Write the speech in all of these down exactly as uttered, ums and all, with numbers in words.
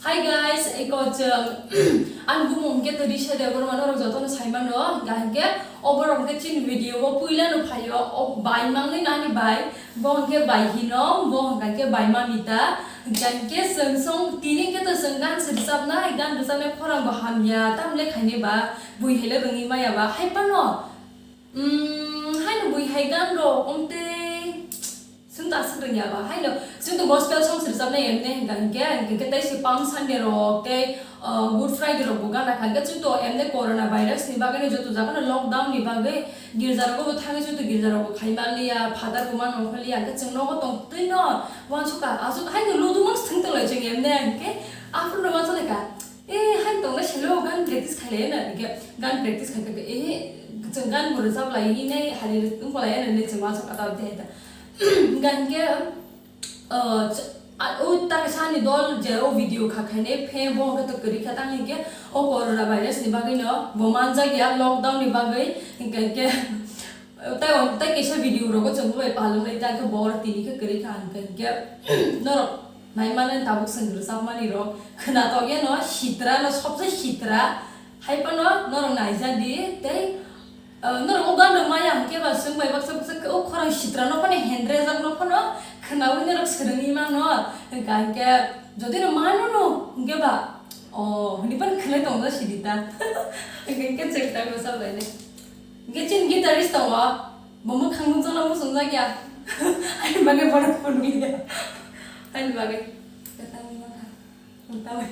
Hi guys, eko chwng ang bumung hwnkhe Trisha Debbarma, norok jotono saimano, hwnkha hwnkhe oborok hwnkhe chini video o puilano phaio, o bai mangni nani bai, bo hwnkhe bai hino, bo hwnkha hwnkhe bai mamita, hwnkha hwnkhe chwng song tini hwnkhe to chwng gan se rwchapnai, gan rwchapnai khorang bo hamya, tamle khaini ba bui haile rwngwi maya ba, hai phano, mm, haino bui hai gan rok wngtwi. Chwng ta aswk rwngya ba, haino chwng to gospel songs rwchapnai emne hwnkha hwnkhe, hwnkhe tei se Palm Sunday rok tei, uh, Good Friday rok bo gana kha, hwnkhe chwng to emne corona virus ni bagwi no joto jaga no lockdown ni bagwi girja rogo bo thangwi chwng to girja rogo khai man liya, father bo man nongkha liya, hwnkhe chwng nogo tong twi no uansukha, aswk haino ludu mang thwng tong lai chwng emne hwnkhe aphuru no uansuk lai kha. Eh, hai tongna selo gan practice khailai na, hwnkhe gan practice khai kha, eh, chwng gan bo rwchap lai hinwi hari wngkha lai hinwi chwng uansuk kha ta tei ta. Hwnkha hwnkhe, uh, ch-, a, o ta kaisa ni dol je o video kha khainai phe bo hwnkhe to kwrwi kha tang hwnkhe o corona virus ni bagwi no bo manjak ya lockdown ni bagwi hwnkha hwnkhe Tei on tei kaisa video rogo chwng bai palwng lai ta khe bor tini khe kwrwi kha hwnkhe hwnkhe norok nai mani tabuk chwng rwchap mani rok khwna tong ya no sitra no sobse sitra hai phano norok naija di tei, uh, norok o gan rok maya hwnkhe ba chwng bai baksa baksa khe o khorang sitra no phano hendrejak no phano khwnaui norok swrwngwi mano hwnkha hwnkhe jodi no mano no hwnkhe ba o hwnwi phano khwnai tong ja sidi ta hwnkhe hwnkhe chwng ta rwchap lai nai. Hingke chini guitarist tongo, bo mwkhang nukjakno muchungjak ya. Ani bagwi bono phunukliya. Ani bagwi. Kwthangni bwkha. Kwthangni.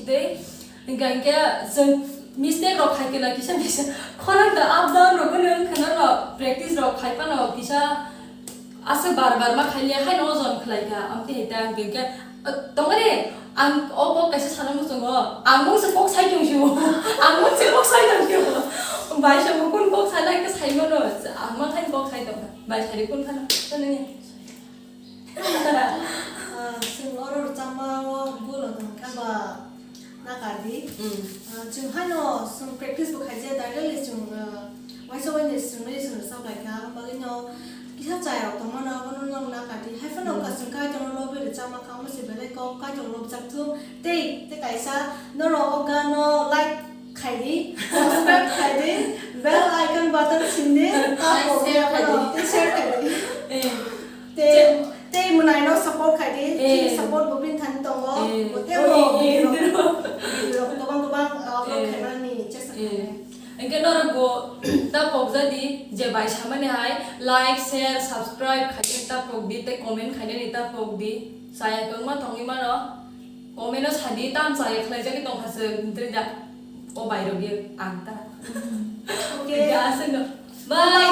Tei hingka hingke chwng mistake rok khai kena kisa kisa khorang da up down rok no wngkha no practice rok khai phano kisa aswk bar bar ma khai liya hai no ojon khlai kha amtwi hai ta hingke hingke tongmani ang o kok kaisa sana muchungo ang mungsa kok sai tong sio ang mungsa kok sai tong sio bai sa mukun kok sai lai khe sai mano ang ma khai kok sai tong bai sai kun phano. Ah, chwng oro rwchapma o bolo tong kha ba nakar di. Mm. Ah, chwng haino chwng practice bo khaijak, directly chwng, ah, waisa waini chwngno chwng rwchap lai kha, ang bagwi no kisa chayok tongmano abono nwng nakar di. Hai phano Mm. ka chwng Kaitorno lobwi rwchapma kha, omo se belai kok Kaitor lobjak thung. Tei, tei kaisa norok o gano like khai di, subscribe khai di, bell icon button sin di, Share khai di. Tei share khai di. Eh. Tei, Che- tei mwnai no support khai di, Eh. chini support bo bini thani tongo. Eh. Bo tei Oh, bo eh, video, eh. Video gobang gobang upload Eh. khaimani chesta Eh. khainai. Hingke norok bo ta pokjak di je bai samani hai like, share, subscribe khai di ta pok di tei comment khainani ta pok di. Chaya kwbangma tongwi mano. Comment o sadi tam chaya khlaijagwi tongkha se hwnkhe da o bairok ye ang ta. Okay. Hwnkhe aswkno. Bye.